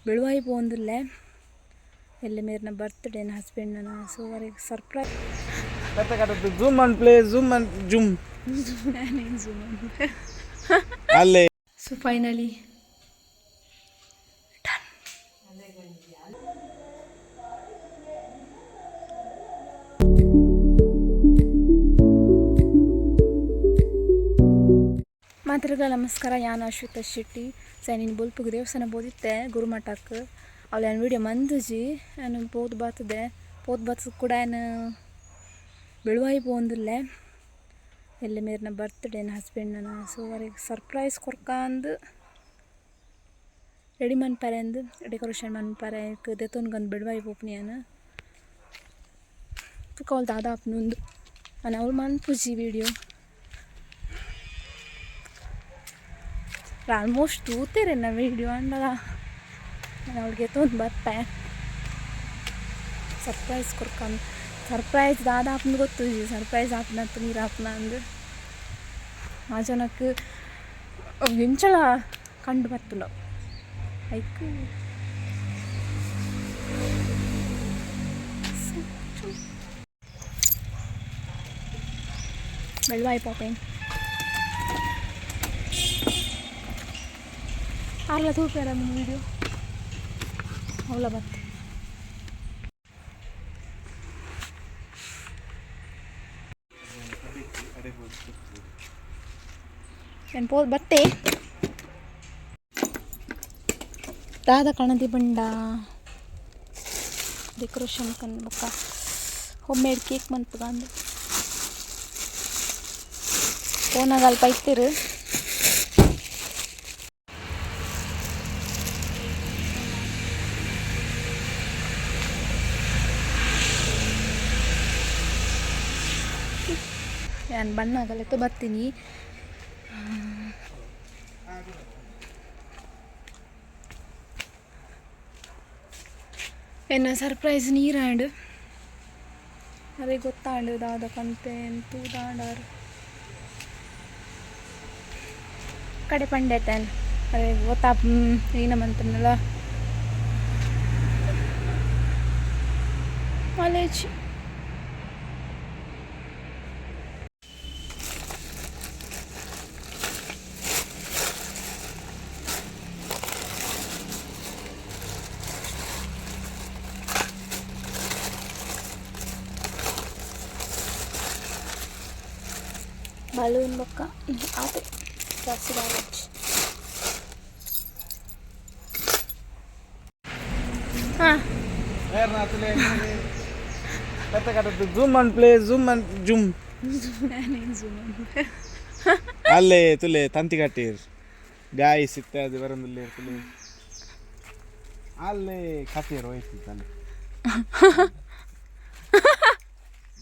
ಬೆಳುವಾಯಿ ಪೋವೊಂದುಲ್ಲೆ ಎಲ್ಲೆ ಮೇರ್ನ birthday husband ನನ ಸೊ ಅರೆಗ್ surprise. Zoom and play, zoom and zoom. ಅಲ್ಲೇ. ಸೊ ಫೈನಲಿ ಮಾತ್ರಗ ನಮಸ್ಕಾರ. ಯಾನ್ ಅಶ್ವಿತಾ ಶೆಟ್ಟಿ. ಸೊ ನೀನು ಬೊಲ್ಪುಗು ದೇವಸ್ಥಾನ ಬೋದಿತ್ತೆ ಗುರುಮಠಕ್ಕೆ. ಅವಳು ಏನು ವೀಡಿಯೋ ಮಂದುಜಿ. ನಾನು ಪೋದು ಬಾತದೆ, ಪೋದು ಬಾತ್ ಕೂಡ ಏನು ಬೆಳುವಾಯಿ ಪೋವೊಂದುಲ್ಲೆ. ಎಲ್ಲೆ ಮೇರ್ನ ಬರ್ತ್ಡೇ ಹಸ್ಬೆಂಡ್ ನನ. ಸೊ ಅರೆಗ್ ಸರ್ಪ್ರೈಸ್ ಕೊರ್ಕಾಂದು ರೆಡಿ ಮನ್ಪರೆ ಅಂದ್, ಡೆಕೋರೇಷನ್ ಮನ್ಪರೆ ದೆತೊನ್ಗಂದು ಬೆಳುವಾಯಿ ಪೋಪುನಿ ಯಾನ್. ತುಕ ಅವ್ಲು ದಾದ ಆಪುಂಡು ನಾನು ಅವ್ಳು ಮನ್ಪುಜಿ ವೀಡಿಯೋ. ಆಲ್ಮೋಸ್ಟ್ ತೂತೆರೆನ್ನ ವೀಡಿಯೋ ಅಂಡಲ ನಾನು ಅವಳಿಗೆ ತೊಂದು ಬರ್ಪೆ ಸರ್ಪ್ರೈಸ್ ಕೊರ್ಕಂದು. ಸರ್ಪ್ರೈಸ್ ದಾದ ಆಪುಂಡು ಗೊತ್ತುಜಿ, ಸರ್ಪ್ರೈಸ್ ಆಪುನತ್ತು ನೀರು ಆಪುನ ಅಂದ್. ಆ ಜನಕ್ಕೆ ಎಂಚಲ ಕಂಡು ಬತ್ತುಂಡು ಐಕ್. ಬೆಳ್ವಾಯಿ ಪಾಪೇನ್ ಆರ್ಲ ತೂಪೇರ ವೀಡಿಯೋ ಅವಳ ಬತ್ತು. ನಾನು ಪೋ ಬತ್ತೆ. ದಾದ ಕಣದಿ ಬಂಡ ಡೆಕೋರೇಷನ್ ಕನ್ ಬೊಕ್ಕ ಹೋಮ್ ಮೇಡ್ ಕೇಕ್ ಮನ್ಪುಗ ಅಂದ್ ಪೋನಾಗ ಅಲ್ಪ ಇತ್ತಿರು. ನಾನು ಬಣ್ಣ ಆಗಲೆತ್ತು ಬರ್ತೀನಿ. ಎನ್ನ ಸರ್ಪ್ರೈಸ್ ನೀರಾಂಡ್. ಅದೇ ಗೊತ್ತಾಂಡು ದಾದ ಕಂತೆ ತೂದಾಂಡಾರು ಕಡೆ ಪಂಡೇತೇನೆ. ಅದೇ ಗೊತ್ತಾ ಏನಮಂತನಲ್ಲ ಕಾಲೇಜ್. ಬಲೂನ್ ಬೊಕ್ಕ ಆತೆ ಜಾಸ್ತಿ ದಾಲಚ್. ಹಾಂ. Zoom and play, zoom and zoom. ಅಲ್ಲೇ ತುಲೆ ತಂತಿ ಕಟ್ಟೀರ್ ಗಾಯ್ಸ್. ಇತ್ಯಾದಿ ಬರಂದುಲ್ಲೇರ್ ತುಲೆ. ಅಲ್ಲೇ ಕಟ್ಟಿಯರ್ ಹೋಯ್ತಿತ್ತು ಅಲ್ಲಿ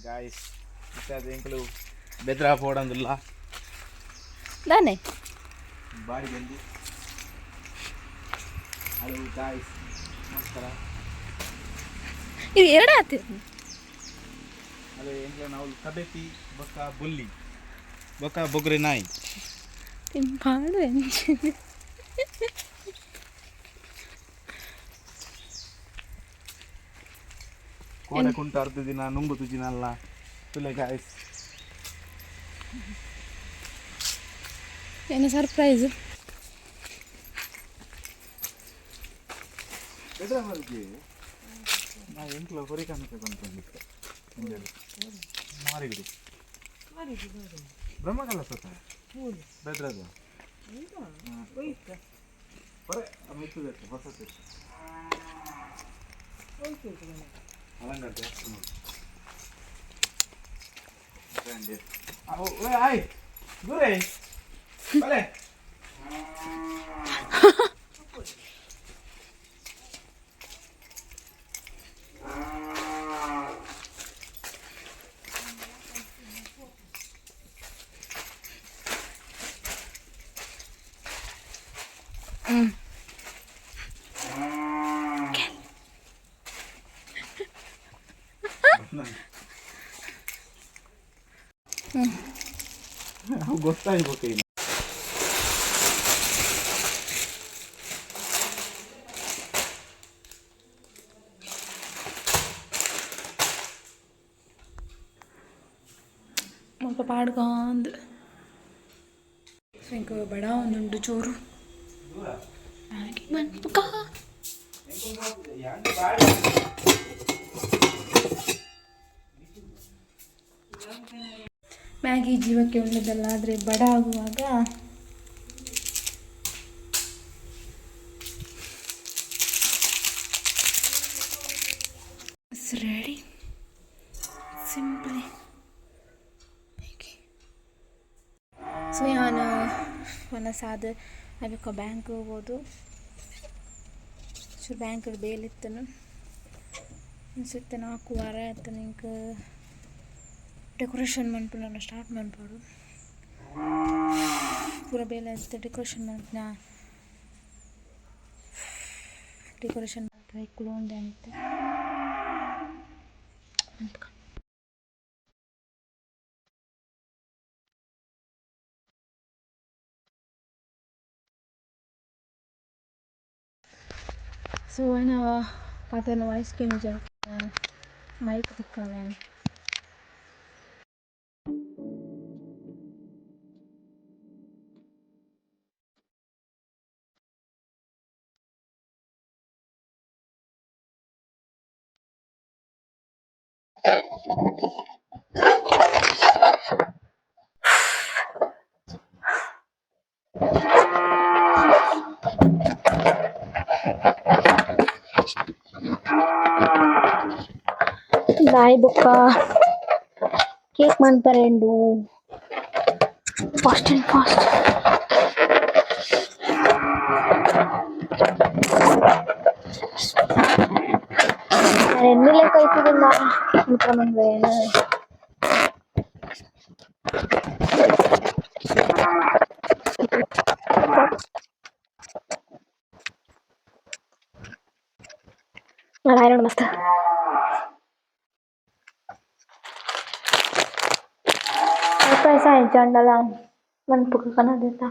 ಗಾಯ್ಸ್. ಇತ್ಯಾದಿ ಎಂಕಲು ಬೆದ್ರ ಪೋಡಂದುಲ್ಲ. ದಾನೆ. ಬಾರಿ ಬಂದು. ಹಲೋ ಗಾಯ್ಸ್, ನಮಸ್ಕಾರ. ಇದು ಎರಡು ಆತು. ಅದೇ ಎಂಕ್ಲ ನಾವು ಕಬೆತಿ ಬೊಕ್ಕ ಬುಲ್ಲಿ ಬೊಕ್ಕ ಬೊಗ್ರೆ ನಾಯಿ. ಪಾಡು ಎಂಚಿನ. ಕೋಡೆ ಕುಂಟ ಅರ್ಧ ದಿನ ನುಂಗು ತುಜಿನಲ್ಲ ತುಲೆ ಗಾಯ್ಸ್. ಏನು ಸರ್ಪ್ರೈಸ್? ಬೆದ್ರ ಮಲ್ಗೆ ನಾ ಎಂಕ್ಲ ಹೊರಿ ಕನಕ ಕೊಂತೊಂದಿತ್ತೆ ಮಾರಿಗುಡಿ ಬ್ರಹ್ಮಕಲ್ಲ ಸತ ಬೆದ್ರದ ಹೊರೆ ಮಿತ್ತದಕ್ಕೆ ಹೊಸ ಅಲಂಗಾರ. ಆಯ್ ದೂರೇ ಬಲೆ. ಹ್ಞೂ. ಗೊತ್ತಾಗ್ಬೇಕು. ಸ್ವಲ್ಪ ಪಾಡ್ಗಾಂದು ಸೊ ಇಂಕ ಬಡ ಒಂದುಂಡು ಜೋರು ಮ್ಯಾಗಿ ಮನ್ಪುಕ. ಮ್ಯಾಗಿ ಜೀವಕ್ಕೆ ಒಳ್ಳೆಯದಲ್ಲ, ಆದರೆ ಬಡ ಆಗುವಾಗ it's ready simply. So ಯಾನ್ ವನಸಾದ ಅವೆಕ ಬ್ಯಾಂಕ್ ಹೋಗ್ಬೋದು. ಚೂರು ಬ್ಯಾಂಕ್ ಬೇಲಿತ್ತನು ಅನ್ಸುತ್ತೆ 4 ವಾರ ಆಯ್ತು. ಇಂಕ್ ಡೆಕೋರೇಷನ್ ಮನ್ಪುನ ಸ್ಟಾರ್ಟ್ ಮನ್ಪೊಡು. ಪೂರ ಬೇಲೆ ಇತ್ತು ಡೆಕೋರೇಷನ್ ಮನ್ಪುನ. ಡೆಕೋರೇಷನ್ ಕುಲೋಂದೆ ಅಂತೆ. ಸೊ ಎನ್ನ ಪಾತೆರ್ನ ವಾಯ್ಸ್ ಕೇನುಜ, ಮೈಕ್ ತಿಕ್ಕವೆ. ಬಾಯ್ ಬೊಕ್ಕ ಕೇಕ್ ಮನ್ಪರೆ ಉಂಡು ಫಾಸ್ಟ್ ಅಂಡ್ ಫಾಸ್ಟ್. ಎಣ್ಣೆ ಲೆಕ್ಕ ಇತ್ತುದಿಲ್ಲ ಮುತ್ರ ಮನ್ಪುವೆನ್. ಮಸ್ತ್. ಪಾಯಸ ಇಜ್ಜಾಂಡಲ ಮನ್ಪುಗ ಕನದಿತ್ತ.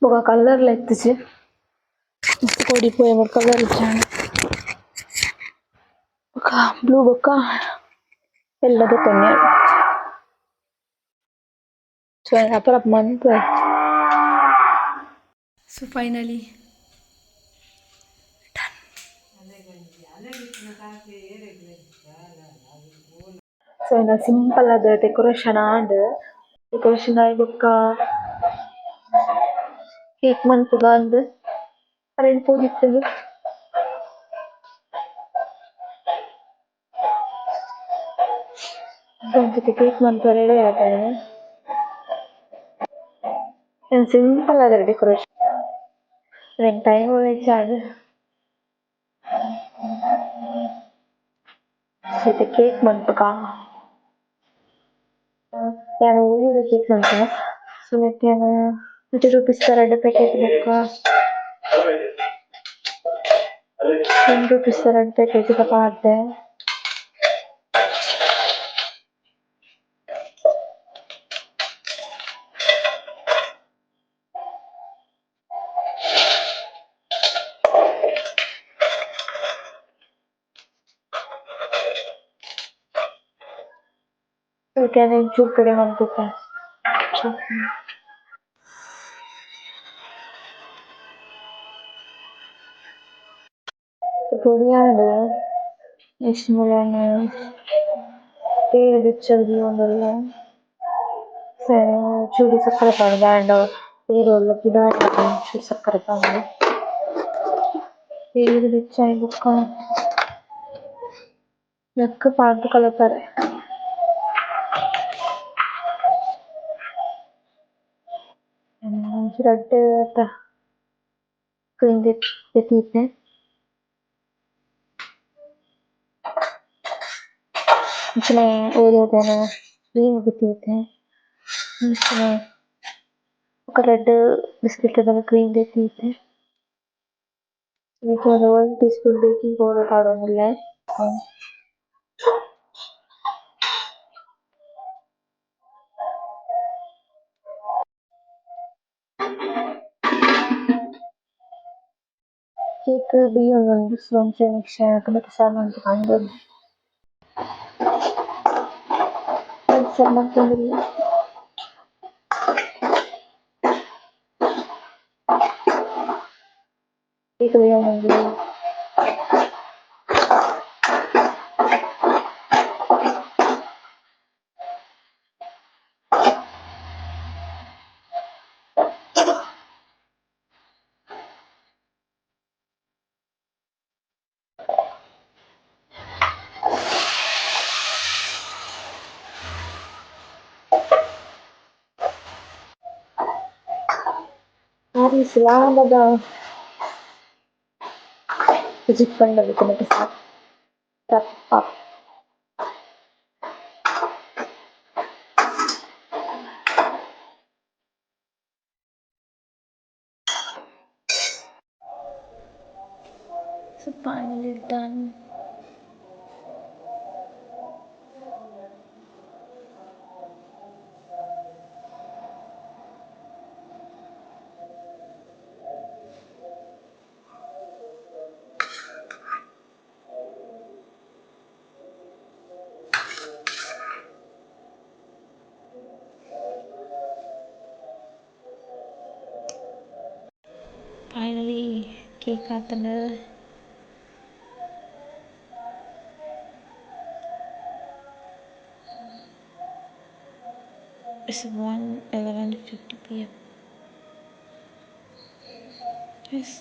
ಬೊಕ ಕಲರ್ಲ ಇತ್ತಿಜಿ. ಮಸ್ತ್ ಕೊಡಿ ಪೋಯೆ ಕಲರ್ ಇಜ್ಜಾಂಡ್. ಬೊಕ ಬ್ಲೂ ಬೊಕ ಎಲ್ಲೋ ದೆತೊನ್ನೆ. ಸೊ ಅಪರಪ ಮನ್ಪುವೆ. ಸೊ ಫೈನಲಿ ಡನ್. ಸೊ ಇನ್ನ ಸಿಂಪಲ್ ಆದ ಡೆಕೋರೇಷನ್ ಆಂಡ್. ಡೆಕೋರೇಷನ್ ಆಯಿ ಬೊಕ್ಕ ಕೇಕ್ ಮನ್ಪುಗ ಅಂದ್ ಅರೆನ್ ಪೋದಿತ್ತುಂಡು. ಒಂಜಿ ಕೇಕ್ ಮನ್ಪೆರೆ ರೆಡಿ ಆತಂಡ್. ಸಿಂಪಲ್ ಆದ ಡೆಕೋರೇಷನ್. ಎಂಕ್ ಟೈಮ್ ಇಜ್ಜಾಂಡ್. ಇತ್ತೆ ಕೇಕ್ ಮನ್ಪುಗ. ಯಾನ್ ಓರಿಯೋ ಕೇಕ್ ಮನ್ಪುವೆ. ಸೊ ನೆಟ್ಟ್ ಯಾನ್ 50 ರುಪೀಸ್ ದ ರಡ್ಡ್ ಪ್ಯಾಕೆಟ್ ಬೊಕ್ಕ 10 ರುಪೀಸ್ ದ ರಡ್ಡ್ ಪ್ಯಾಕೆಟ್ ದ ಪಾಡ್ದೆ. ಯಾನ್ ಒಂಚೂರು ಕಡಿಮೆ ಮನ್ಪುವೆ. ಪೊಡಿ ಆಂಡ್. ನೆಕ್ಸ್ಟ್ ಮೂಲು ಯಾನ್ ಪೇರ್ ಬೆಚ್ಚ ದೀವೊಂದುಲ್ಲೆ. ಚೂರು ಸಕ್ಕರೆ ಪಾಡ್ದೆ ಆಂಡ ಪೇರ್ ಓಲ್ಲ ಪಿದಾಡ್ಂಡ್ ಚೂರು ಸಕ್ಕರೆ ಪಾಡ್ದೆ. ಪೇರ್ ಬೆಚ್ಚ ಆಯಿ ಬೊಕ್ಕ ನೆಕ್ಕ್ ಪಾಡ್ದ್ ಕಲಪೆರೆ. ಒಂಜಿ ರಡ್ಡ್ ಅತ ಕ್ರೀಮ್ ದೆತ್ತ್. ಅಂಚನೆ ಓರಿಯೋದ ಕ್ರೀಮ್ ದೆತ್ತ್. ಅಂಚನೆ ಬೊಕ ರಡ್ಡ್ ಬಿಸ್ಕೆಟ್ ದ ಕ್ರೀಮ್ ದೆತ್ತ್. ಐಕ್ 1 ಟೀ ಸ್ಪೂನ್ ಬೇಕಿಂಗ್ ಪೌಡರ್ ಪಾಡೊಂದುಲ್ಲೆ. ಕೇಕ್ ಬೇಯೊಂದುಂಡು ಸೊ ಅಂಚ ನೆಕ್ಸ್ಟ್ ಟೊಮೆಟೊ ಸಾರ್ ಮನ್ಪುಗ. ಪಾರ್ಸೆಲ್ ಮಂತೊಂದುಲ್ಲೆರ್. ಕೇಕ್ ದೀವೊಂದುಲ್ಲೆರ್. ಬಾರಿ ಸಲಾಮದ ತಪ್ಪ. So finally done. Finally cake ಆತಂಡ್. It's 1:11:50 p.m. Yes.